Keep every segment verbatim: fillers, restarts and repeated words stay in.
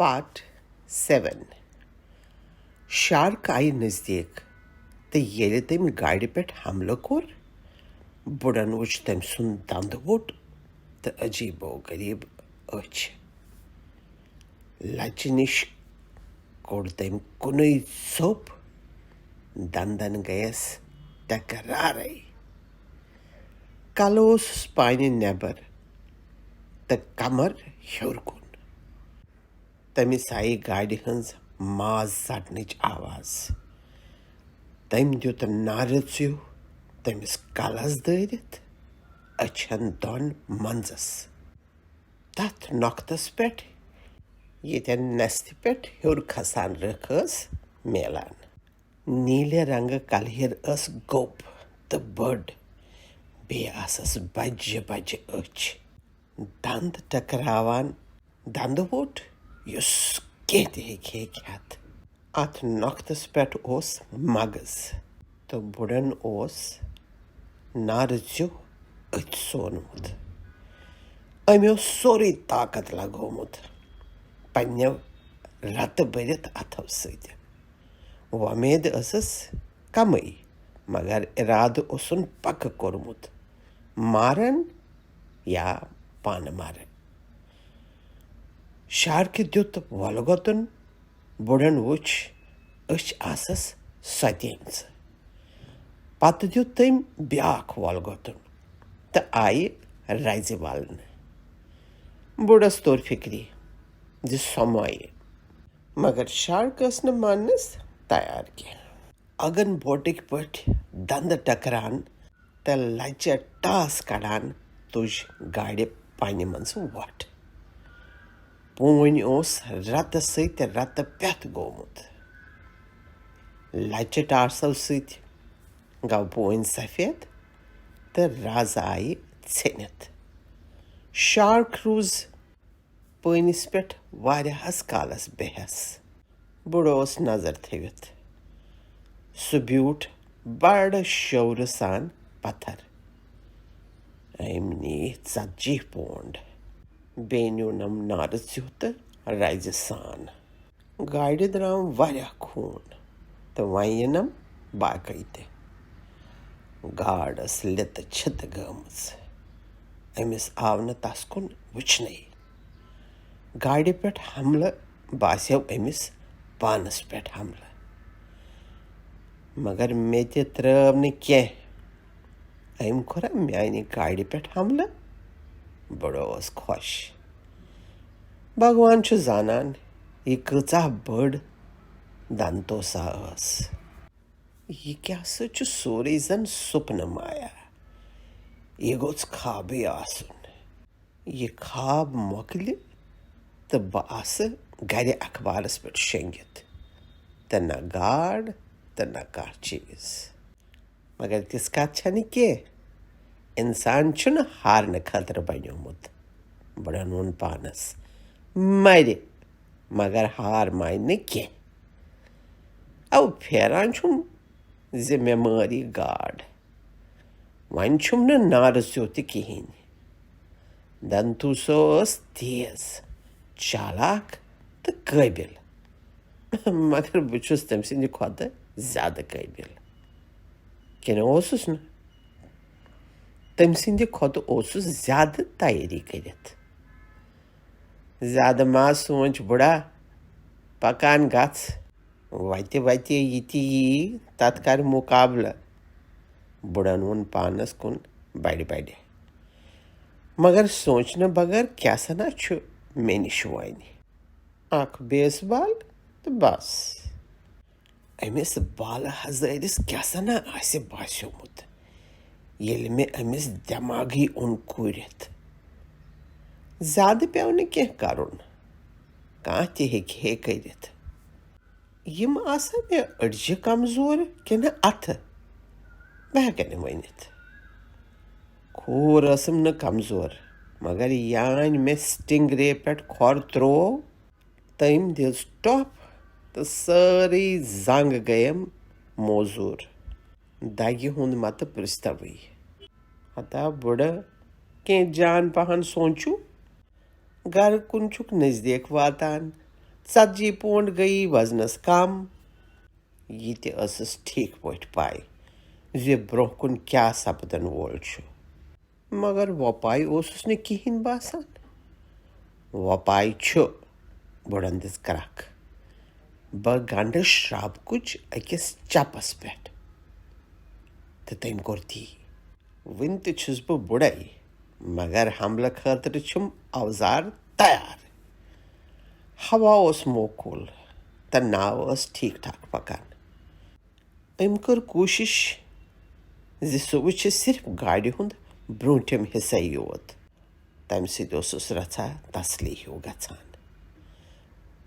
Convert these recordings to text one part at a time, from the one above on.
Part seven. Shark آیہِ نزدیٖک تہٕ ییٚلہِ تٔمۍ گاڑِ پٮ۪ٹھ حملہٕ کوٚر، بُڈن وُچھ تٔمۍ سُنٛد دندٕ ووٚٹ تہٕ عجیٖب و غریٖب أچھ۔ لچہِ نِش کوٚڑ تٔمۍ کُنُے ژوٚپ، دندن گٔیَس ٹکرارے۔ کلہٕ اوسُس پانہِ نٮ۪بر تہٕ کمر ہیوٚر کُن۔ تٔمِس آیہِ گاڑِ ہٕنٛز ماز ژٹنٕچ آواز۔ تٔمۍ دیُت نعرٕ ژیوٗ تٔمِس کلس دٲرِتھ، أچھن دۄن منٛزس۔ تتھ نۄقطس پٮ۪ٹھ، ییٚتٮ۪ن نستہِ پٮ۪ٹھ ہیوٚر کھسان رٕکھ ٲس میلان۔ نیٖلہِ رنٛگہٕ کلہِر ٲس گوٚب تہٕ بٔڑ، بیٚیہِ آسس بجہِ بجہِ أچھ۔ دند ٹکراوان دندٕ ووٚٹ، یُس کینٛہہ تہِ ہیٚکہِ ہے کھٮ۪تھ۔ اتھ نۄقطس پٮ۪ٹھ اوس مغز، تہٕ بُڈن اوس نارٕ زیُو أتھۍ سونمُت۔ أمۍ اوس سورُے طاقت لگومُت پننٮ۪و رتہٕ بٔرِتھ اتھو سۭتۍ۔ وۄمید ٲسٕس کمٕے، مگر ارادٕ اوسُن پکہٕ کوٚرمُت، مارن یا پانہٕ مرٕ۔ شارکہِ دیُت وۄلہٕ گۄتُن، بُڈن وُچھ أچھ آسس سۄتیمژٕ۔ پتہٕ دیُت تٔمۍ بیاکھ وۄلہٕ گۄتُن تہٕ آیہِ رزِ ولنہٕ۔ بُڈس توٚر فکرِ زِ سۄ مۄیہِ، مگر شارک ٲس نہٕ ماننس تیار کینٛہہ۔ اگن بوٹٕکۍ پٲٹھۍ دندٕ ٹکران تہٕ لچہِ ٹاس کڑان تُج گاڑِ پنہِ منٛز وۄٹھ۔ پوٗنۍ اوس رتہٕ سۭتۍ رتہٕ پٮ۪تھ گوٚمُت۔ لچہِ ٹاسو سۭتۍ گوٚو پوٗنۍ سفید تہٕ رز آیہِ ژھیٚنِتھ۔ شارک روٗز پٲنِس پٮ۪ٹھ واریاہس کالس بیہس۔ بُڈٕ اوس نظر تھٲوِتھ۔ سُہ بیوٗٹھ بڑٕ شورٕ سان پتھر۔ أمۍ نی ژتجی پونڈ۔ بیٚیہِ نیوٗنم نارٕ زیُو تہٕ رزِ سان۔ گاڑِ درٛام واریاہ خوٗن تہٕ وۄنۍ یِنم باقٕے تہِ۔ گاڈ ٲس لِتہٕ چھِتہٕ گٔمٕژ۔ أمِس آو نہٕ تس کُن وٕچھنَے۔ گاڑِ پٮ۪ٹھ حملہٕ باسیو أمِس پانس پٮ۪ٹھ حملہٕ۔ مگر مےٚ تہِ ترٛٲو نہٕ کینٛہہ۔ أمۍ کوٚرا میانہِ گاڑِ پٮ۪ٹھ حملہٕ؟ بُڈٕ اوس خۄش۔ بھگوان چھُ زانان، یہِ کۭژاہ بٔڑ دنتوسا ٲس۔ یہِ کیٛاہ سا چھُ سورُے زن سُپنہٕ مایا؟ یہِ گوٚژھ خوابٕے آسُن۔ یہِ خواب مۄکلہِ تہٕ بہٕ آسہٕ گرِ اخبارس پٮ۪ٹھ شۄنٛگِتھ، تہٕ نہ گاڈ تہٕ نہ کانٛہہ چیٖز۔ مگر تِژھ کتھ چھنہٕ کینٛہہ۔ انسان چھُنہٕ ہارنہٕ خٲطرٕ بنیومُت۔ بُڈن ووٚن پانس، مرِ، مگر ہار مانہِ نہٕ کینٛہہ۔ او پھیران چھُم زِ مےٚ مٲر یہِ گاڈ۔ وۄنۍ چھُم نہٕ نارٕ زیُو تہِ کِہیٖنۍ۔ دنتوسو ٲس تیز، چالاک تہٕ قٲبِل۔ مگر بہٕ چھُس تٔمۍ سٕنٛدِ کھۄتہٕ زیادٕ قٲبِل۔ کِنہٕ اوسُس نہٕ؟ تٔمۍ سٕنٛدِ کھۄتہٕ اوسُس زیادٕ تیٲری کٔرِتھ۔ زیادٕ ما سونٛچ بُڈا، پکان گژھ۔ وتہِ وتہِ یہِ تہِ یی، تتھ کر مقابلہٕ۔ بُڈن ووٚن پانس کُن بڑِ بڑِ۔ مگر سونٛچنہٕ بغٲر کیٛاہ سنا چھُ مےٚ نِش وۄنۍ؟ اکھ بیس بال تہٕ بس۔ أمِس بالہٕ ہزٲرِس کیٛاہ سنا آسہِ باسیومُت، ییٚلہِ مےٚ أمِس دٮ۪ماغٕے اوٚن کوٗرِتھ۔ زیادٕ پیوٚو نہٕ کینٛہہ کرُن، کانٛہہ تہِ ہیٚکہِ ہے کٔرِتھ۔ یِم آسا مےٚ أڈجہِ کمزور کِنہٕ اَتھٕ؟ بہٕ ہٮ۪کہٕ نہٕ ؤنِتھ۔ کھوٗر ٲسٕم نہٕ کمزور، مگر یانۍ مےٚ سٹنگ رے پٮ۪ٹھ کھۄر تروو، تٔمۍ دِژ ٹۄپھ تہٕ سٲرٕے زنٛگ گٔیم موزوٗر۔ دگہِ ہُنٛد متہٕ پرٛژھتوٕے۔ ہتا بُڈٕ، کینٛہہ جان پہن سونٛچِو۔ گرٕ کُن چھُکھ نزدیٖک واتان، ژتجی پونڈ گٔیی وزنس کم۔ یہِ تہِ ٲسٕس ٹھیٖک پٲٹھۍ پَے زِ برٛونٛہہ کُن کیٛاہ سپدن وول چھُ۔ مگر وۄپاے اوسُس نہٕ کِہیٖنۍ باسان۔ وۄپاے چھُ، بُڈن دِژ کرٛکھ۔ بہٕ گنٛڈٕ شرٛاپہٕ کُچ أکِس چپس پٮ۪ٹھ۔ تہٕ تٔمۍ کوٚر تی۔ وُنہِ تہِ چھُس بہٕ بُڈے، مگر حملہٕ خٲطرٕ چھُم اوزار تیار۔ ہوا اوس موکوٗل تہٕ ناو ٲس ٹھیٖک ٹھاک پکان۔ أمۍ کٔر کوٗشِش زِ سُہ وٕچھِ صرف گاڑِ ہُنٛد برٛوٗنٛٹھِم حصے یوت۔ تَمہِ سۭتۍ اوسُس رژھا تسلی ہیوٗ گژھان۔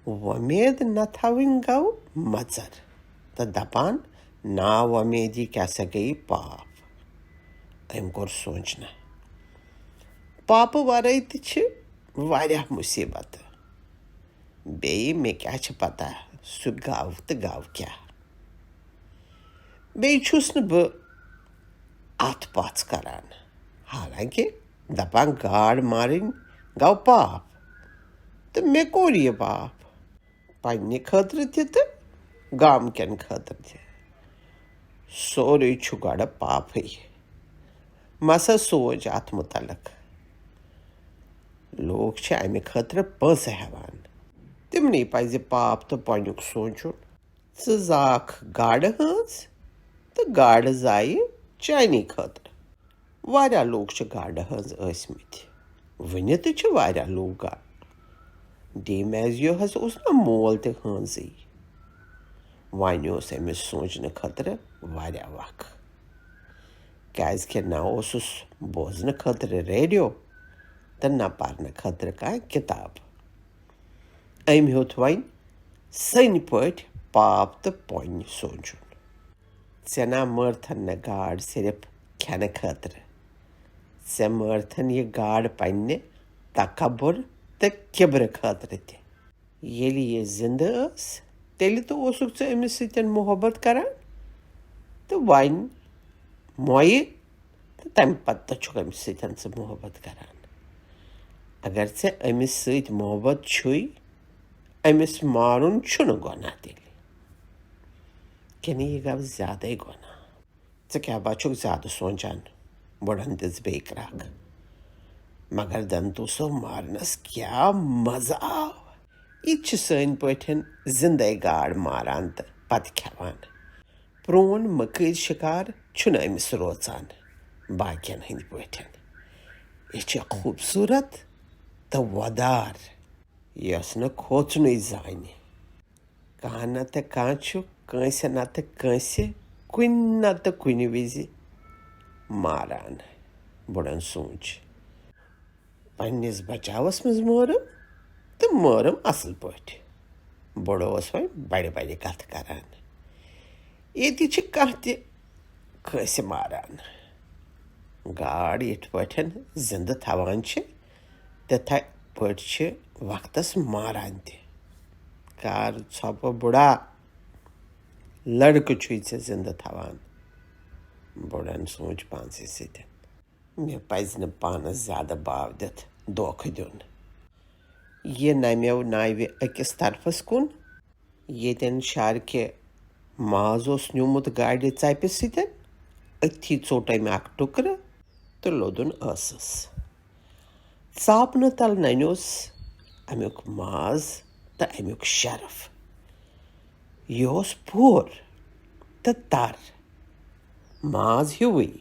وۄمید نہ تھاوٕنۍ گوٚو مۄژر تہٕ دپان، نا وۄمیدی کیٛاہ سا گٔیہِ پاپ۔ أمۍ کوٚر سونٛچنہٕ۔ پاپہٕ ورٲے تہِ چھِ واریاہ مُصیبتہٕ۔ بیٚیہِ مےٚ کیٛاہ چھِ پتہ سُہ گوٚو تہٕ گوٚو کیٛاہ۔ بیٚیہِ چھُس نہٕ بہٕ اتھ پژھ کران۔ حالانکہ دپان گاڈ مارٕنۍ گوٚو پاپ، تہٕ مےٚ کوٚر یہِ پاپ۔ پننہِ خٲطرٕ تہِ تہٕ گامہٕ کٮ۪ن خٲطرٕ تہِ۔ سورُے چھُ گۄڈٕ پاپھٕے۔ مسا سونٛچ اتھ مُتعلق۔ لوٗکھ چھِ امہِ خٲطرٕ پونٛسہٕ ہٮ۪وان۔ تِمنٕے پزِ پاپ تہٕ پۄنیُک سونٛچُن۔ ژٕ زاکھ گاڈٕ ہٲنز تہٕ گاڈٕ زایہِ چانی خٲطرٕ۔ واریاہ لوٗکھ چھِ گاڈٕ ہٲنز ٲسمٕتۍ۔ وُنہِ تہِ چھِ واریاہ لوٗکھ گاڈٕ۔ ڈی میزیو حظ اوس نہٕ مول تہِ ہٲنزٕے۔ وۄنۍ اوس أمِس سونٛچنہٕ خٲطرٕ واریاہ وق، کیٛازِکہِ نہ اوسُس بوزنہٕ خٲطرٕ ریڈیو تہٕ نہ پرنہٕ خٲطرٕ کانٛہہ کِتاب۔ أمۍ ہیوٚت وۄنۍ سٔنۍ پٲٹھۍ پاپ تہٕ پۄنۍ سونٛچُن۔ ژےٚ نا مٲرتھن نہٕ گاڈ صرف کھٮ۪نہٕ خٲطرٕ، ژےٚ مٲرتھن یہِ گاڈ پننہِ تکبر تہٕ کِبرٕ خٲطرٕ تہِ۔ ییٚلہِ یہِ زِندٕ ٲس، تیٚلہِ تہٕ اوسُکھ ژٕ أمِس سۭتۍ محبت کران، تہٕ وۄنۍ مۄیہِ تہٕ تَمہِ پتہٕ تہٕ چھُکھ أمِس سۭتۍ ژٕ محبت کران۔ اگر ژےٚ أمِس سۭتۍ محبت چھُے، أمِس مارُن چھُنہٕ گۄناہ تیٚلہِ۔ کِنہٕ یہِ گوٚو زیادَے گۄناہ؟ ژٕ کیٛاہ با چھُکھ زیادٕ سونٛچان؟ بُڈن دِژ بیٚیہِ کرٛکھ۔ مگر دنتو صٲب مارنس کیٛاہ مزٕ آو۔ یہِ تہِ چھِ سٲنۍ پٲٹھۍ زِندَے گاڈ ماران تہٕ پتہٕ کھٮ۪وان۔ پرٛون مٔکٕرۍ شِکار چھُنہٕ أمِس روزان باقین ہٕنٛدۍ پٲٹھۍ۔ یہِ چھِ خوٗبصوٗرت تہٕ وۄدار، یۄس نہٕ کھوژنُے زانہِ۔ کانٛہہ نتہٕ کانٛہہ چھُ کٲنٛسہِ نتہٕ کٲنٛسہِ کُنہِ نتہٕ کُنہِ وِزِ ماران، بُڈن سونٛچ۔ پننِس بچاوس منٛز مٲرٕم تہٕ مٲرٕم اصل پٲٹھۍ۔ بُڈٕ اوس وۄنۍ بڑِ بڑِ کتھٕ کران۔ ییٚتہِ چھِ کانٛہہ تہِ کٲنٛسہِ ماران۔ گاڈ یِتھ پٲٹھۍ زِندٕ تھاوان چھِ، تِتھے پٲٹھۍ چھِ وقتس ماران تہِ۔ کر ژھۄپہٕ بُڈا، لڑکہٕ چھُے ژےٚ زِندٕ تھاوان۔ بُڈن سونٛچ پانسٕے سۭتۍ، مےٚ پزِ نہٕ پانس زیادٕ باو دِتھ دھوکہٕ دیُن۔ یہِ نمیو ناوِ أکِس طرفس کُن، ییٚتٮ۪ن شارکہِ ماز اوس نیوٗمُت گاڑِ ژپہِ سۭتۍ، أتھی ژوٚٹ أمۍ اکھ ٹُکرٕ تہٕ لوٚدُن ٲسس۔ ژاپنہٕ تل ننیوس امیُک ماز تہٕ امیُک شرف۔ یہِ اوس پوٗر تہٕ تر، ماز ہیوٗوٕے،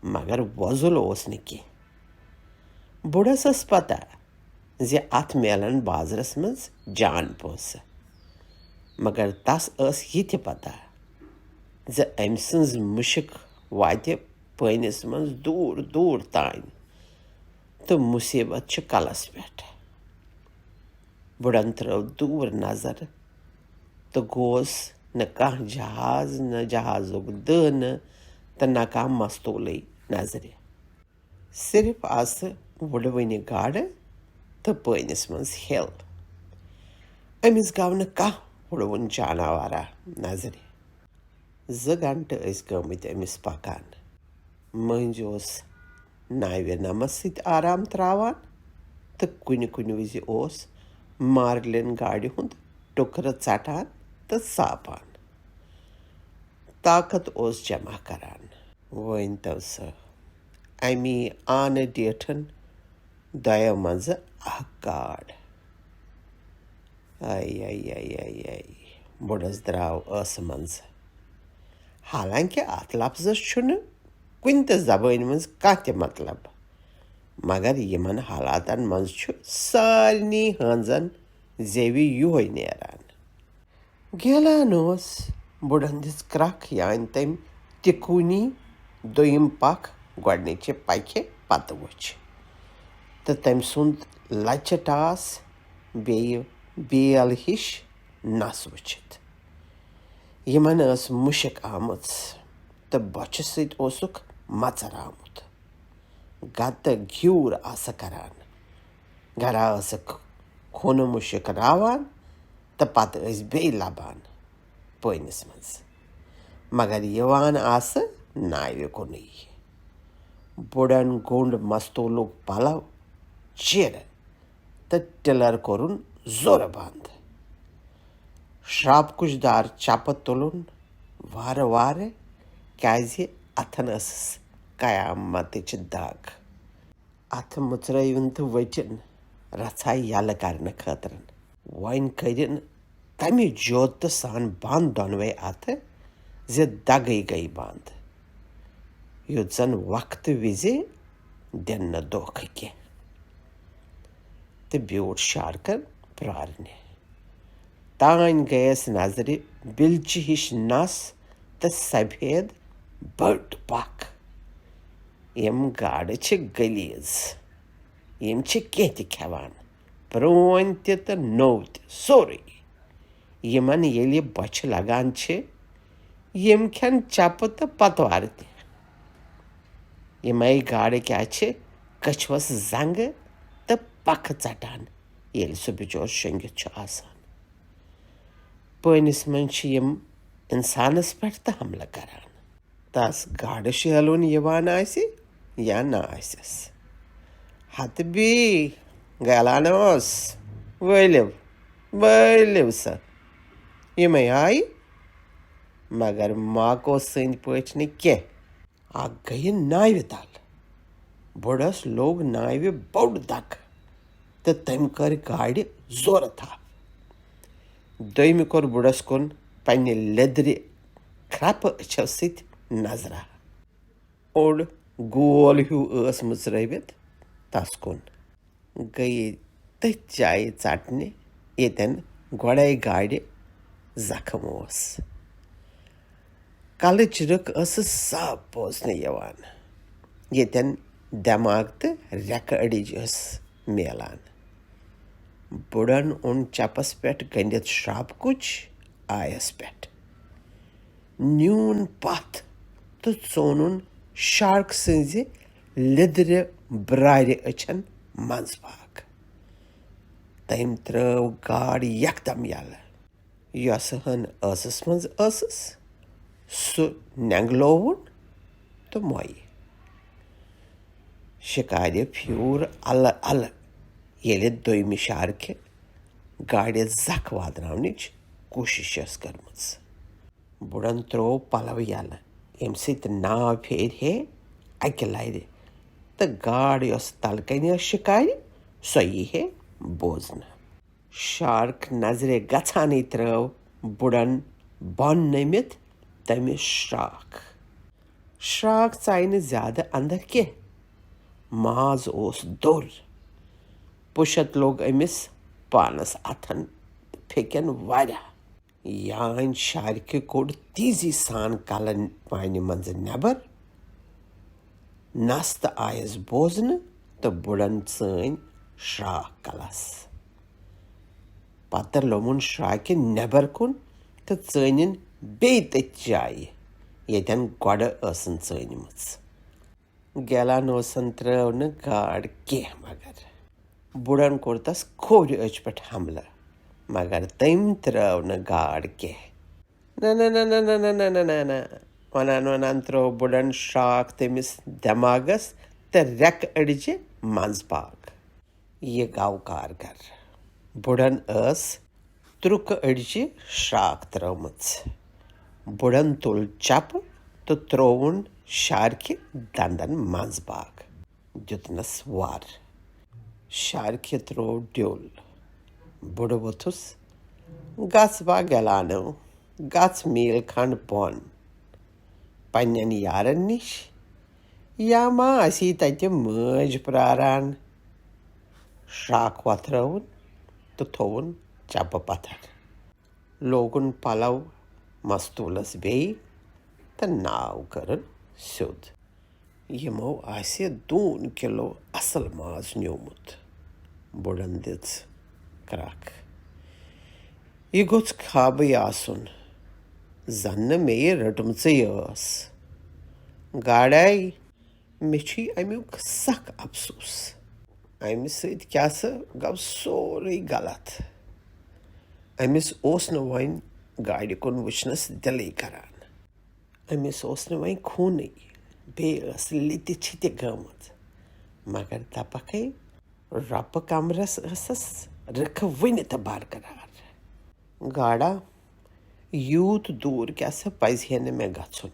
مگر وۄزُل اوس نہٕ کینٛہہ۔ بُڈس ٲس پتہ زِ اتھ میلن بازرس منٛز جان پونٛسہٕ، مگر تس ٲس یہِ تہِ پتہ زِ أمۍ سٕنٛز مُشک واتہِ پٲنِس منٛز دوٗر دوٗر تام تہٕ مُصیبت چھِ کلس پٮ۪ٹھ۔ بُڈن ترٲو دوٗر نظر تہٕ گوس نہٕ کانٛہہ جہاز، نہٕ جہازُک دٲنہٕ تہٕ نہ کانٛہہ مستولٕے نظرِ۔ صرف آسہٕ وُڑوٕنہِ گاڈٕ تہٕ پٲنِس منٛز ہِل۔ أمِس گوٚو نہٕ کانٛہہ وُڑوُن جاناوارا نظرِ۔ زٕ گھنٹہٕ ٲسۍ گٔمٕتۍ أمِس پکان۔ مٔنٛزۍ اوس ناوِ نمس سۭتۍ آرام تراوان تہٕ کُنہِ کُنہِ وِزِ اوس مارلِن گاڈِ ہُنٛد ٹُکرٕ ژٹان تہٕ ژاپان۔ طاقت اوس جمع کران۔ وۄنۍ تو سا امی آنہٕ ڈیٹھن دۄیو منٛزٕ اکھ گاڈ۔ آے، آے، آے، آے، آے۔ بُڈس درٛاو ٲسہٕ منٛزٕ۔ حالانکہِ اتھ لفظس چھُنہٕ کُنہِ تہِ زبٲنۍ منٛز کانٛہہ تہِ مطلب، مگر یِمن حالاتن منٛز چھُ سارنٕے ہٲنزن زیوِ یُہوے نیران۔ گیلان اوس۔ بُڈن دِژ کرٛکھ، یعنی تٔمۍ تِکوٗنی دوٚیِم پکھ گۄڈٕنِچہِ پکہِ پتہٕ وُچھ، تہٕ تٔمۍ سُنٛد لچہِ ٹاس بیٚیہِ بیل ہِش نس وُچھِتھ۔ یِمن ٲس مُشک آمٕژ تہٕ بۄچھِ سۭتۍ اوسُکھ مژر آمُت۔ گتہٕ گیوٗر آسہٕ کران۔ گرا ٲسٕکھ خوٗنہٕ مُشک راوان تہٕ پتہٕ ٲسۍ بیٚیہِ لبان پٲنِس منٛز، مگر یِوان آسہٕ ناوِ کُنُے۔ بُڈن گوٚنٛڈ مستولُک پلو چیرٕ تہٕ ٹِلر کوٚرُن زورٕ بنٛد۔ شرٛاپہٕ کُچھ دار چپہٕ تُلُن وارٕ وارٕ، کیٛازِ اتھن ٲسٕس قیامتٕچ دگ۔ اتھٕ مُژرٲوِن تہٕ ؤٹِن رژھا یلہٕ کرنہٕ خٲطرٕ۔ وۄنۍ کٔرِن تمہِ جوتہٕ سان بنٛد دۄنوے اتھٕ زِ دگٕے گٔے بنٛد، یُتھ زن وقتہٕ وِزِ دِن نہٕ دھوکہٕ کینٛہہ۔ تہٕ بیوٗٹھ شارکن پرارنہِ۔ تانۍ گٔیس نظرِ بِلچہِ ہِش نس تہٕ سفید بٔڑ پکھ۔ یِم گاڈٕ چھِ غلیظ۔ یِم چھِ کینٛہہ تہِ کھٮ۪وان، پرٛون تہِ تہٕ نوٚو تہِ، سورُے۔ یِمن ییٚلہِ بۄچھِ لگان چھِ، یِم کھٮ۪ن چپہٕ تہٕ پتوارٕ تہِ۔ یِمے گاڈٕ کیٛاہ چھِ کٔچھوس زنٛگہٕ تہٕ پکھٕ ژٹان، ییٚلہِ سُہ بِچور شۄنٛگِتھ چھُ آسان؟ پٲنِس منٛز چھِ یِم انسانس پٮ۪ٹھ تہِ حملہٕ کران۔ تس گاڈٕ شیلُن یِوان آسہِ یا نہ آسٮ۪س۔ ہتہٕ بی گلان اوس، ؤلِو، ؤلِو سا۔ یِمے آیہِ، مگر ماکو سٕنٛدۍ پٲٹھۍ نہٕ کینٛہہ۔ اکھ گٔیہِ ناوِ تل۔ بُڈس لوٚگ ناوِ بوٚڑ دکہٕ تہٕ تٔمۍ کٔر گاڈِ زورٕ تھپھ۔ دوٚیمہِ کوٚر بُڈس کُن پننہِ لیٚدرِ کھرپہٕ أچھو سۭتۍ نظرا۔ اوٚڑ گول ہیوٗ ٲس مٕژرٲوِتھ تس کُن۔ گٔیہِ تٔتھۍ جایہِ ژٹنہِ، ییٚتٮ۪ن گۄڈے گاڈِ زخم اوس۔ کلٕچ رٕکھ ٲسٕس صاف بوزنہٕ یِوان، ییٚتٮ۪ن دٮ۪ماغ تہٕ ریکہٕ أڈِج ٲس میلان۔ بُڈن اوٚن چپس پٮ۪ٹھ گٔنڈِتھ شرٛاپہٕ کُچھ آیس پٮ۪ٹھ۔ نیوٗن پتھ تہٕ ژونُن شارک سٕنزِ لیٚدرِ برارِ أچھن منٛز باگ۔ تٔمۍ ترٲو گاڈ یکدم یلہٕ۔ یۄسہٕ ہن ٲسس منٛز ٲسٕس، سُہ نینگلووُن تہٕ مۄیہِ۔ شِکارِ پھیوٗر الہٕ الہٕ، ییٚلہِ دوٚیمہِ شارکہِ گاڈِ زکھ واتناونٕچ کوٗشِش ٲس کٔرمٕژ۔ بُڈن ترٛوو پلو یلہٕ، ییٚمہِ سۭتۍ ناو پھیرِ ہے اکہِ لرِ، تہٕ گاڈ یۄس تلہٕ کنہِ ٲس شِکارِ، سۄ یی ہے بوزنہٕ۔ شارک نظرِ گژھانٕے ترٲو بُڈن بۄن نٔمِتھ تٔمِس شراکھ۔ شراکھ ژایہِ نہٕ زیادٕ اندر کینٛہہ۔ ماز اوس دوٚر۔ پُشت لوٚگ أمِس پانس اتھن تہٕ پھیٚکٮ۪ن واریاہ۔ یانۍ شارکہِ کوٚڑ تیزی سان کلہٕ پانہِ منٛزٕ نٮ۪بر۔ نس تہٕ آیس بوزنہٕ تہٕ بُڈن ژٲنۍ شراکھ کلس۔ پتہٕ لومُن شراکہِ نٮ۪بر کُن تہٕ ژٲنِن بیٚیہِ تٔتھۍ جایہِ، ییٚتٮ۪ن گۄڈٕ ٲسٕن ژٲنمٕژ۔ گیلانوسن ترٲو نہٕ گاڈ کینٛہہ، مگر بُڈن کوٚر تس کھوورِ أچھ پٮ۪ٹھ حملہٕ، مگر تٔمۍ ترٲو نہٕ گاڈ کینٛہہ۔ نہ، نہ، نہ، نہ، نہ، نہ، نہ، نہ، نہ، نہ۔ ونان ونان ترٲو بُڈن شراکھ تٔمِس دٮ۪ماغس تہٕ ریکہٕ أڈجہِ منٛز باگ۔ یہِ گوٚو کارگر۔ بُڈن ٲس ترُکہٕ أڈجہِ شراکھ ترٲومٕژ۔ بُڈن تُل چپہٕ تہٕ ترٛووُن شارکہِ دندن منٛز باگ۔ دیُتنس وَر۔ شارکہِ ترٛوو ڈیوٚل۔ بُڈٕ ووٚتھُس، "گژھ با گلانو، گژھ میٖل کھنٛڈ بۄن پننٮ۪ن یارن نِش، یا ما آسی تتہِ مٲج پراران؟" شراکھ وۄتھرٲوٕن تہٕ تھووُن چپہٕ پتھر۔ لوگُن پلو مستولس بیٚیہِ تہٕ ناو کٔرٕن سیوٚد۔ یِمو آسہِ دوٗن کِلو اصل ماز نیوٗمُت۔ بُڈن دِژ کرٛکھ۔ "یہِ گوٚژھ خابٕے آسُن، زن نہٕ مےٚ یہِ رٔٹمٕژٕے ٲس۔ گاڈے، مےٚ چھُے امیُک سخ افسوٗس۔ امہِ سۭتۍ کیٛاہ سا گوٚو سورُے غلط۔ أمِس اوس نہٕ وۄنۍ گاڑِ کُن وٕچھنس دِلٕے کران۔ أمِس اوس نہٕ وۄنۍ خوٗنٕے، بیٚیہِ ٲس لِتہِ چھِتہِ گٔمٕژ۔ مگر دپکھے، رۄپہٕ کمرس ٲسٕس رٕکھٕ وُنہِ تہِ برقرار۔ گاڈا، یوٗت دوٗر کیٛاہ سا پزِ ہے نہٕ مےٚ گژھُن،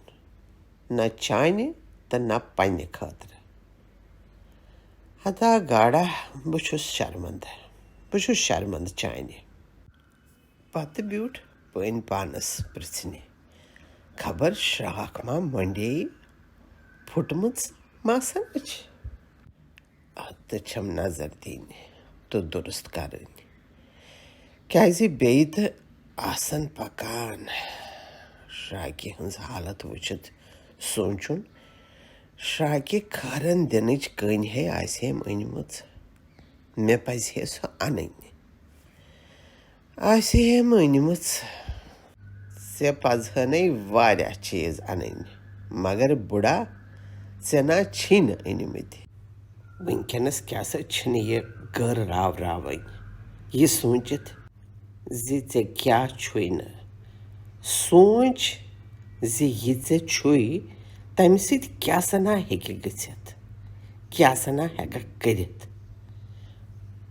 نہ چانہِ تہٕ نہ پننہِ خٲطرٕ۔ ہتا گاڈا، بہٕ چھُس شرمندٕ، بہٕ چھُس شرمندٕ چانہِ۔" پتہٕ بیوٗٹھ پٔنۍ پانس پرژھنہِ، خبر شراکھ ما مۄنڈے، پھُٹمٕژ ما آسن أچھ؟ اتھ تہِ چھم نظر دِنۍ تہٕ درست کرٕنۍ، کیازِ بیٚیہِ تہِ آسن پکان۔ شراکہِ ہٕنز حالت وٕچھِتھ سونچُن، شراکہِ کھارن دِنٕچ کٔنۍ ہے آسہِ ہم أنمٕژ، مےٚ پزِ ہے سۄ انٕنۍ۔ آسہِ ہے مٔنمٕژ۔ ژےٚ پزہنے واریاہ چیز انٕنۍ، مگر بُڈا، ژےٚ نا چھی نہٕ أنمٕتۍ۔ وٕنکیٚنس کیٛاہ سا چھِنہٕ یہِ گٔر راو راوٕنۍ، یہِ سوٗنچِتھ زِ ژےٚ کیٛاہ چھُے نہٕ۔ سونچ زِ یہِ ژےٚ چھُے، تمہِ سۭتۍ کیٛاہ سا نا ہیٚکہِ گٔژھِتھ، کیٛاہ سا نا ہیٚککھ کٔرِتھ۔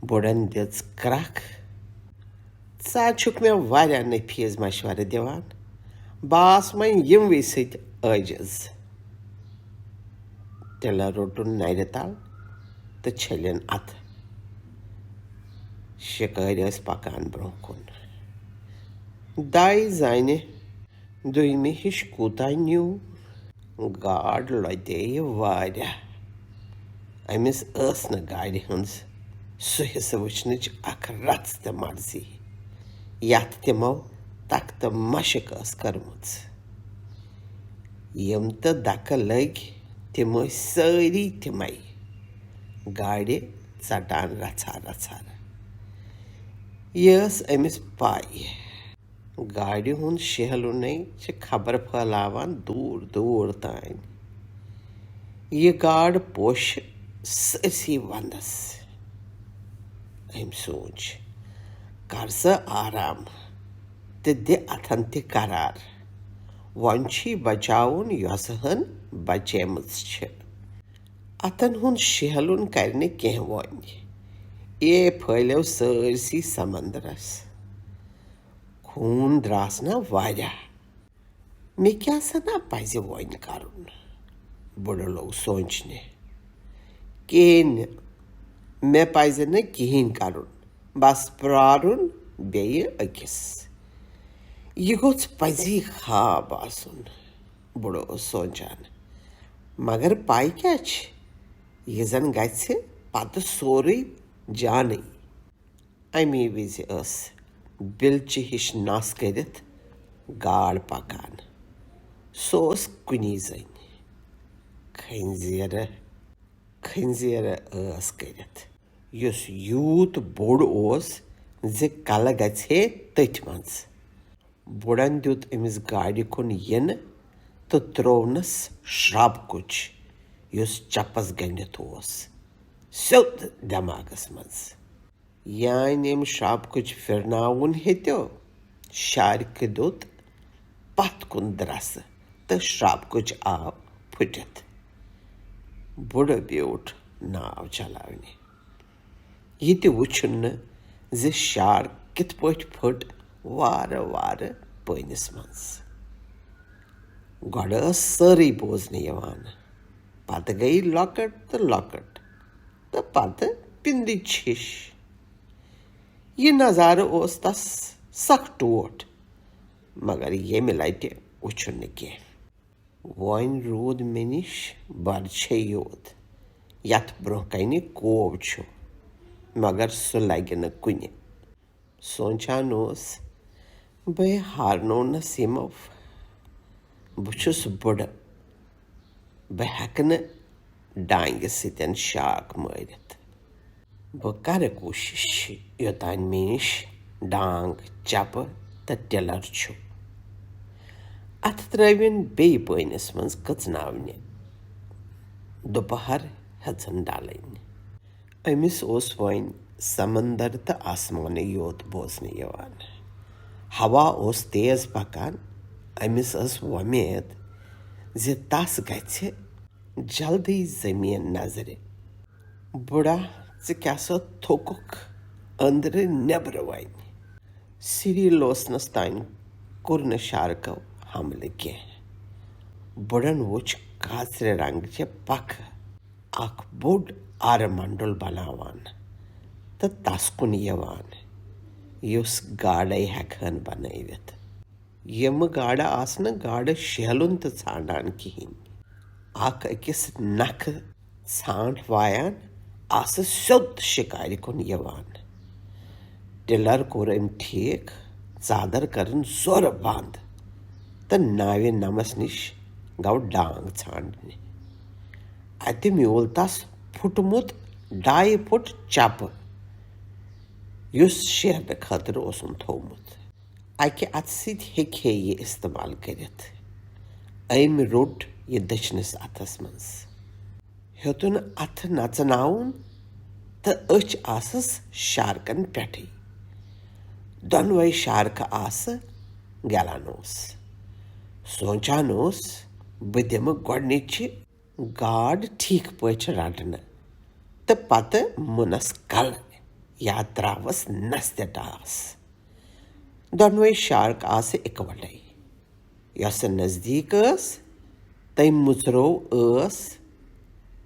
بُڈن دِژ کرٛکھ، "ژٕ چھُکھ مےٚ واریاہ نفیٖس مشورٕ دِوان، بہٕ آس وۄنۍ یِموٕے سۭتۍ عٲجِز۔" تِلہٕ روٚٹُن نرِ تل تہٕ چھٔلِن اتھٕ۔ شِکٲرۍ ٲسۍ پکان برٛونٛہہ کُن۔ دَے زنہِ دوٚیمہِ ہِش کوٗتاہ نیوٗ؟ گاڈ لۄتے یہِ واریاہ۔ أمِس ٲس نہٕ گاڑِ ہٕنٛز سُہ حصہٕ وٕچھنٕچ اکھ رژھ تہِ مرضی، یتھ تِمو تختہٕ مشق ٲس کٔرمٕژ۔ یِم تہٕ دکہٕ لٔگۍ، تِم ٲسۍ سٲری تِمے، گاڑِ ژٹان رژھا رژھا۔ یہِ ٲس أمِس پَے۔ گاڑِ ہُنٛد شیہلُنے چھِ خبر پھٲلاوان دوٗر دوٗر تام۔ یہِ گاڈ پوشہِ سٲرسٕے وندس۔ أمۍ سوٗنچ، "کر سا آرام تہٕ دِ اتھن تہِ قرار۔ وۄنۍ چھی بچاوُن یۄسہٕ ہن بچیمٕژ چھِ۔ اتھن ہُنٛد شیہلُن کرِ نہٕ کینٛہہ وۄنۍ۔ اے پھٲلیو سٲرسٕے سمندرس۔ خوٗن درٛاس نا واریاہ۔ مےٚ کیٛاہ سا نا پزِ وۄنۍ کرُن؟" بُڈٕ لوٚگ سونچنہِ۔ "کِہیٖنۍ نہٕ، مےٚ پزِ نہٕ کِہیٖنۍ کرُن، بس پرارُن بیٚیہِ أکِس۔ یہِ گوٚژھ پزی خواب آسُن۔" بُڈٕ اوس سونچان۔ "مگر پاے کیٛاہ چھِ؟ یہِ زن گژھِ پتہٕ سورُے جانٕے۔" امی وِزِ ٲس بِلچہِ ہِش نس کٔرِتھ گاڈ پکان۔ سُہ اوس کُنی زٔنۍ۔ کھنزیرٕ، کھنزیرٕ ٲس کٔرِتھ، یُس یوٗت بوٚڑ اوس زِ کلہٕ گژھِ ہے تٔتھۍ منٛز۔ بُڈن دیُت أمِس گاڑِ کُن یِنہٕ تہٕ ترٛوونس شراب کُچ، یُس چپس گنڈِتھ اوس، سیوٚد دٮ۪ماغس منٛز۔ یانۍ أمۍ شراب کُچ پھِرناوُن ہیٚتیو، شارکہِ دیُت پتھ کُن درسہٕ تہٕ شراب کُچ آو پھُٹِتھ۔ بُڈٕ بیوٗٹھ ناو چلاونہِ۔ یہِ تہِ وُچھُن نہٕ زِ شارک کِتھ پٲٹھۍ پھٔٹ وارٕ وارٕ پٲنِس منٛز۔ گۄڈٕ ٲس سٲرٕے بوزنہٕ یِوان، پتہٕ گٔیہِ لۄکٕٹ تہٕ لۄکٕٹ، تہٕ پتہٕ پِندٕچ ہِش۔ یہِ نظارٕ اوس تس سخ ٹوٹھ، مگر ییٚمہِ لٹہِ وُچھُن نہٕ کینٛہہ۔ وۄنۍ روٗد مےٚ نِش برچھے یوت، یتھ برونٛہہ کنہِ کوو چھُ، مگر سُہ لگہِ نہٕ کُنہِ۔ سونٛچان اوس، بہٕ ہارنوونس یِمو۔ بہٕ چھُس بُڈٕ، بہٕ ہیٚکہٕ نہٕ ڈانگہِ سۭتۍ شاکھ مٲرِتھ۔ بہٕ کرٕ کوٗشش، یوٚتام مےٚ نِش ڈانگ، چپہٕ تہٕ ٹِلر چھُ۔ اتھٕ ترٲوِن بیٚیہِ پٲنِس منٛز کٕژناونہِ۔ دُپہر ہیٚژٕن ڈلٕنۍ۔ أمِس اوس وۄنۍ سمندر تہٕ آسمانٕے یوت بوزنہٕ یِوان۔ ہوا اوس تیز پکان۔ أمِس ٲس وۄمید زِ تس گژھِ جلدی زٔمیٖن نظرِ۔ بُڈا، ژٕ کیٛاہ سا تھوٚکُکھ أنٛدرٕ نیٚبرٕ وۄنۍ؟ سِری لوسنس تام کوٚر نہٕ شارکو حملہٕ کینٛہہ۔ بُڈن وُچھ کاژرِ رنگچہِ پکھٕ اکھ بوٚڑ آرٕ منڈل بناوان تہٕ تس کُن یِوان، یُس گاڈے ہیٚکہٕ ہن بنٲوِتھ۔ یِمہٕ گاڈٕ آسہٕ نہٕ گاڈٕ شیلُن تہٕ ژھانڈان کِہینۍ۔ اکھ أکِس نکھٕ ژھانٹ وایان آسہٕ سیوٚد شکارِ کُن یِوان۔ ٹِلر کوٚر أمۍ ٹھیک، ژادر کٔرٕن زورٕ بنٛد تہٕ ناوِ نمس نِش گوٚو ڈانگ ژھانڈنہِ۔ اتہِ میوٗل تس پھُٹمُت ڈاے پھُٹ چپہٕ، یُس شیرنہٕ خٲطرٕ اوسُن تھوومُت۔ اکہِ اتھٕ سۭتۍ ہیٚکہِ ہے یہِ استعمال کٔرِتھ۔ أمۍ روٚٹ یہِ دٔچھنِس اتھس منٛز۔ ہیوٚتُن اتھٕ نژناوُن تہٕ أچھ آسس شارکن پٮ۪ٹھٕے۔ دۄنوے شارکہٕ آسہٕ گلان اوس۔ سونٛچان اوس، بہٕ دِمہٕ گۄڈنِچہِ گاڈ ٹھیک پٲٹھۍ رٹنہٕ تہٕ پتہٕ مُنس کلہٕ یا تراوس نستہِ ٹاس۔ دۄنوے شارک آسہٕ اکوٹے۔ یۄسہٕ نزدیک ٲس، تٔمۍ مُژرو ٲس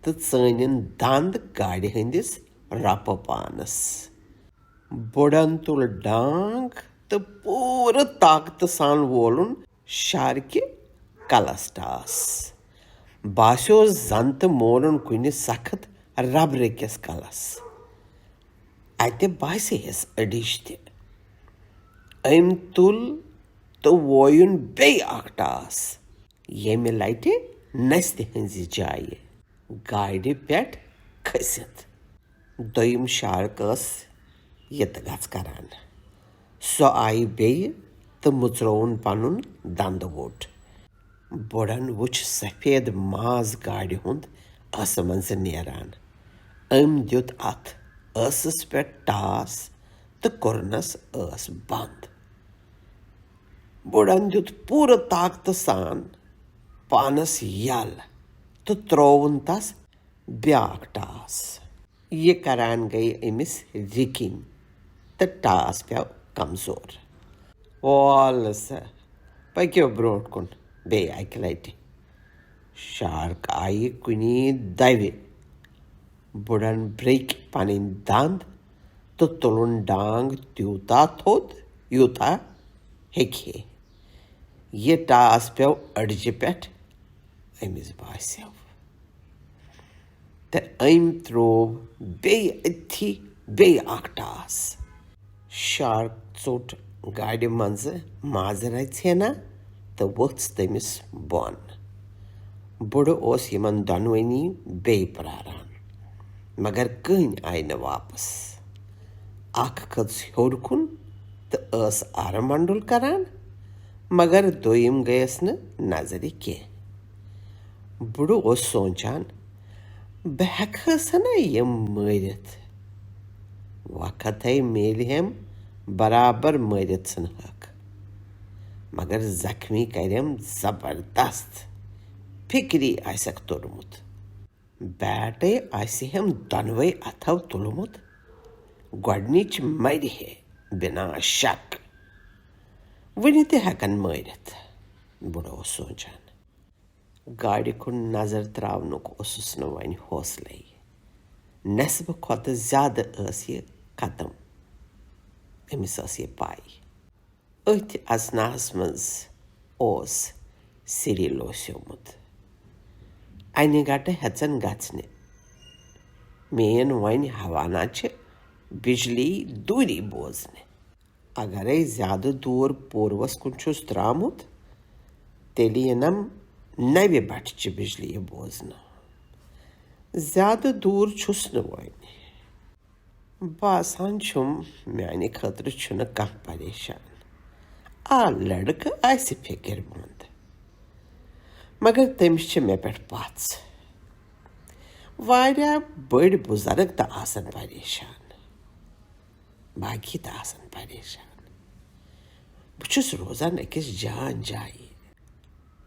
تہٕ ژٲنِن دند گاڈِ ہٕنٛدِس رۄپہٕ پانس۔ بُڈن تُل ڈانگ تہٕ پوٗرٕ طاقتہٕ سان وولُن شارکہِ کلس ٹاس۔ باسیو زن تہٕ مولُن کُنہِ سخت ربرٕ کِس کلس۔ اتہِ باسے ہس أڈِج تہِ۔ أمۍ تُل تہٕ وویُن بیٚیہِ اکھ ٹاس، ییٚمہِ لٹہِ نستہِ ہٕنزِ جایہِ گاڈِ پٮ۪ٹھ کھٔسِتھ۔ دوٚیِم شارک ٲس یہِ تہٕ گژھ کران۔ سۄ آیہِ بیٚیہِ تہٕ مُژرووُن پنُن دندٕ ووٚٹ۔ بُڈن وُچھ سفید ماز گاڈِ ہُند ٲسہٕ منٛزٕ نیران۔ أمۍ دیُت اتھ ٲسس پٮ۪ٹھ ٹاس تہٕ کوٚرنس ٲس بند۔ بُڈن دیُت پوٗرٕ طاقتہٕ سان پانس یل تہٕ ترووُن تس بیاکھ ٹاس۔ یہِ کران گٔیہِ أمِس رِکِنۍ تہٕ ٹاس پیوٚو کمزور۔ وَلہٕ سا، پٔکِو برونٛٹھ کُن بیٚیہِ اکہِ لٹہِ۔ شارک آیہِ کُنی دَوِ۔ بُڈن برٛکۍ پنٕنۍ دند تہٕ تُلُن ڈانگ تیوٗتاہ تھوٚد، یوٗتاہ ہیٚکہِ ہے۔ یہِ ٹاس پیوٚو أڈجہِ پٮ۪ٹھ۔ أمِس باسیو۔ تہٕ أمۍ ترٛوو بیٚیہِ أتھی بیٚیہِ اکھ ٹاس۔ شارک ژوٚٹ گاڈِ منٛزٕ مازٕ رژھِ ہنا تہٕ ؤژھ تٔمِس بۄن۔ بُڈٕ اوس یِمن دۄنوٕنی بیٚیہِ پراران، مگر کٕہٕنۍ آیہِ نہٕ واپس۔ اکھ کھٔژ ہیوٚر کُن تہٕ ٲس آرٕ منڈُل کران، مگر دوٚیِم گٔیَس نہٕ نظرِ کینٛہہ۔ بُڈٕ اوس سونٛچان، بہٕ ہیٚکہٕ ہسا نہ یِم مٲرِتھ۔ وقت ہے میلہِ ہم برابر مٲرِتھ ژھٕنہکھ، مگر زخمی کرٮ۪م زبردست، فکری آسٮ۪کھ توٚرمُت۔ بیٹے آسہِ ہم دۄنوے اتھو تُلمُت۔ گۄڈٕنِچ مرِ ہے بِنا شک، وُنہِ تہِ ہٮ۪کن مٲرِتھ، بُڈٕ اوس سونٛچان۔ گاڑِ کُن نظر تراونُک اوسُس نہٕ وۄنۍ حوصلے۔ نٮ۪صبہٕ کھۄتہٕ زیادٕ ٲس یہِ ختم۔ أمِس ٲس یہِ پَے۔ أتھۍ اثناہس منٛز اوس سِری لوسیومُت۔ انہِ گٹہٕ ہٮ۪ژن گژھنہِ۔ مین وۄنۍ ہوانا چھِ بجلی دوٗری بوزنہِ۔ اگرے زیادٕ دوٗر پوٗروس کُن چھُس درٛامُت، تیٚلہِ یِنم نوِ بٹھٕ چہِ بجلی بوزنہٕ۔ زیادٕ دوٗر چھُس نہٕ وۄنۍ۔ باسان چھُم، میانہِ خٲطرٕ چھُنہٕ کانٛہہ پریشان۔ آ، لڑکہٕ آسہِ فِکر مند، مگر تٔمِس چھِ مےٚ پٮ۪ٹھ پژھ۔ واریاہ بٔڑۍ بُزرگ تہِ آسن پریشان، باقی تہِ آسن پریشان۔ بہٕ چھُس روزان أکِس جان جایہِ۔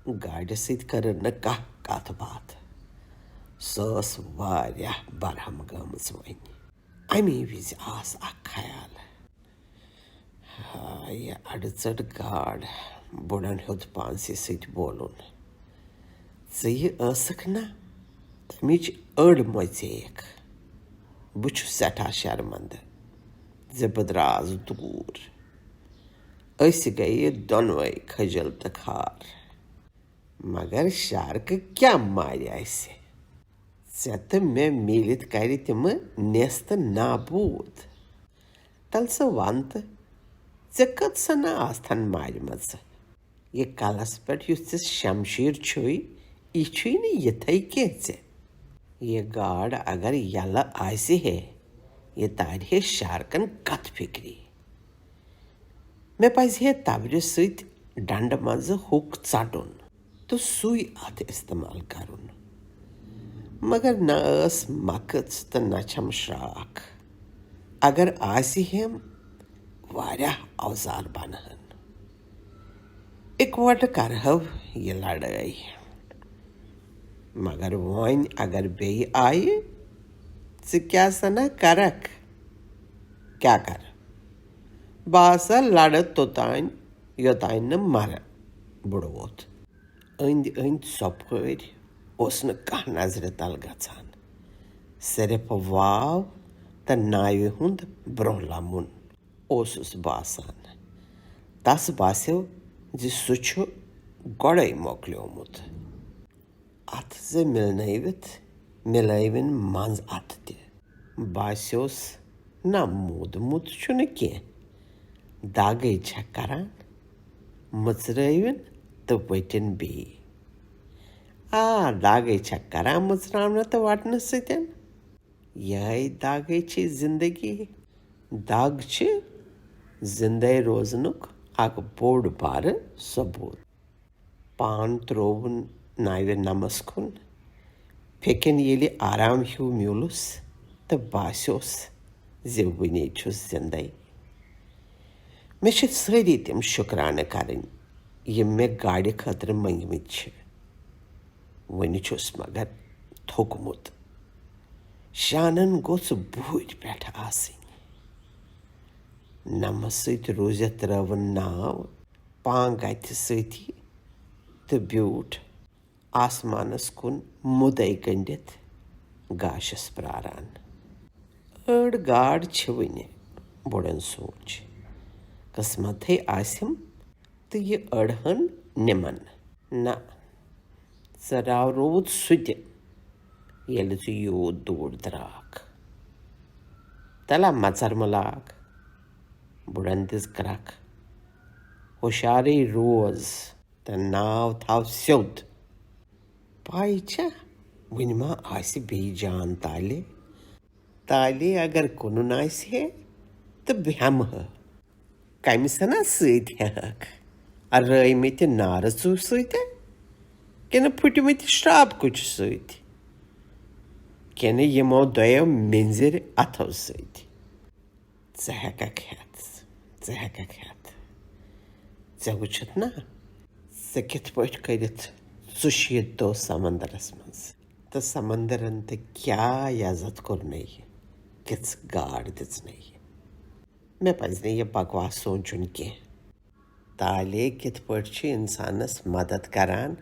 گاڑِ سۭتۍ کٔرٕن نہٕ کانٛہہ کتھ باتھ۔ سۄ ٲس واریاہ برہم گٔمٕژ وۄنۍ۔ اَمی وِزِ آس اکھ خیال۔ ہا، یہِ اَڑٕژٔٹ گاڈ، بُڈن ہیوٚت پانسٕے سۭتۍ بولُن۔ ژٕ یہِ ٲسٕکھ نا، تَمِچ أڑ مۄژییَکھ۔ بہٕ چھُس سٮ۪ٹھاہ شرمندٕ زِ بہٕ درٛاس دوٗر۔ أسۍ گٔیہِ دۄنوَے کھٔجل تہٕ خار۔ مگر شارکہٕ کیٛاہ مارِ اَسہِ؟ ژےٚ تہٕ مےٚ میٖلِتھ کَرِ تِمہٕ نیست نابوٗد۔ تَلہٕ سا وَن تہٕ، ژےٚ کٔژ سَنہٕ آستھن مارِمَژٕ؟ یہِ کَلَس پٮ۪ٹھ یُس ژےٚ شمشیٖر چھُے، یہِ چھُے نہٕ یِتھَے کینٛہہ ژےٚ۔ یہِ گاڈ اگر یَلہٕ آسہِ ہے، یہِ تارِ ہے شارکَن کَتھ فِکرِ۔ مےٚ پَزِ ہے تَورِ سۭتۍ ڈنٛڈٕ منٛزٕ ہوٚکھ ژَٹُن تہٕ سُے اَتھ استعمال کَرُن۔ مگر نہ ٲس مَکٕژ تہٕ نہ چھَم شرٛاکھ۔ اگر آسہِ ہیم، واریاہ اوزار بَنہٕ ہن۔ اِکوَٹہٕ کَرٕہَو یہِ لڑٲے۔ مگر وۄنۍ اگر بیٚیہِ آیہِ، ژٕ کیٛاہ سَنا کَرَکھ؟ کیٛاہ کَرٕ؟ بہٕ ہسا لڑٕ توٚتام، یوٚتام نہٕ مرٕ۔ بُڈٕ ووٚتھ۔ أنٛدۍ أنٛدۍ ژۄپٲرۍ اوس نہٕ کانٛہہ نظرِ تل گژھان۔ صرف واو تہٕ ناوِ ہُنٛد برٛونٛہہ لمُن اوسُس باسان۔ تس باسیو زِ سُہ چھُ گۄڈَے مۄکلیومُت۔ اَتھٕ زٕ مِلنٲوِتھ مِلٲوِن منٛز اَتھٕ تہِ۔ باسیوس نہ، موٗدمُت چھُنہٕ کینٛہہ۔ دَگٕے چھےٚ کران، مٕژرٲوِن تہٕ ؤٹِن بیٚیہِ۔ آ، دَگٕے چھےٚ کران مٕژراونہٕ تہٕ وَٹنہٕ سۭتۍ۔ یِہوٚے دَگٕے چھِ زِندگی۔ دَگ چھِ زِندَے روزنُک اَکھ بوٚڑ بارٕ ثبوٗت۔ پان ترووُن ناوِ نمس کُن۔ پھیکٮ۪ن ییٚلہِ آرام ہیوٗ میوٗلُس تہٕ باسیوس زِ وُنہِ چھُس زِندَے۔ مےٚ چھِ سٲری تِم شُکرانہٕ کرٕنۍ، یِم مےٚ گاڑِ خٲطرٕ مٔنگمٕتۍ چھِ۔ وُنہِ چھُس مگر تھوٚکمُت۔ شانن گوٚژھ بوٗرۍ پٮ۪ٹھ آسٕنۍ۔ نمس سۭتۍ روٗزِتھ ترٲوٕن ناو پانٛگ اَتھِ سۭتی تہٕ بیوٗٹھ آسمانس کُن مُدے گٔنٛڈِتھ گاشس پراران۔ أڑ گاڈ چھِ وُنہِ، بُڈن سوٗنچ۔ قٕسمتھٕے آسٮ۪م تہٕ یہِ أڑ ہن نِمن۔ نہ، ژٕ راورووُتھ سُہ تہِ، ییٚلہِ ژٕ یوٗت دوٗر درٛاکھ۔ تلہ مژر ملاک، بُڈن دِژ کرکھ۔ ہُشارٕے روز تہٕ ناو تھاو سیوٚد۔ پاے چھا، وُنہِ ما آسہِ بیٚیہِ جان تالہِ؟ تالے اگر کٕنُن آسہِ ہے تہٕ بہٕ ہٮ۪مہٕ ہا۔ کمہِ سنا سۭتۍ ہٮ۪کھ؟ رٲومٕتہِ نارٕ ژوٗ سۭتۍ؟ کِنہٕ پھُٹمٕتہِ شراب کُچہِ سۭتۍ؟ کِنہٕ یِمو دۄیو مِنزِر اَتھو سۭتۍ؟ ژٕ ہٮ۪ککھ ہٮ۪تھ، ژٕ ہٮ۪ککھ ہٮ۪تھ۔ ژےٚ وٕچھِتھ نا، ژٕ کِتھ پٲٹھۍ کٔرِتھ ژُشیٖت دۄہ سمندرس منٛز؟ تہٕ سمندرن تہِ کیٛاہ یزتھ کوٚرنے، کِژھ گاڈ دِژ مےٚ یہِ۔ مےٚ پَزِ نہٕ یہِ بکواس سونٛچُن کینٛہہ۔ طالے کِتھ پٲٹھۍ چھِ اِنسانَس مدد کران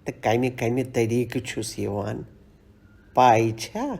تہٕ کَمہِ کَمہِ طریٖقہٕ چھُس یِوان؟ پَے چھا؟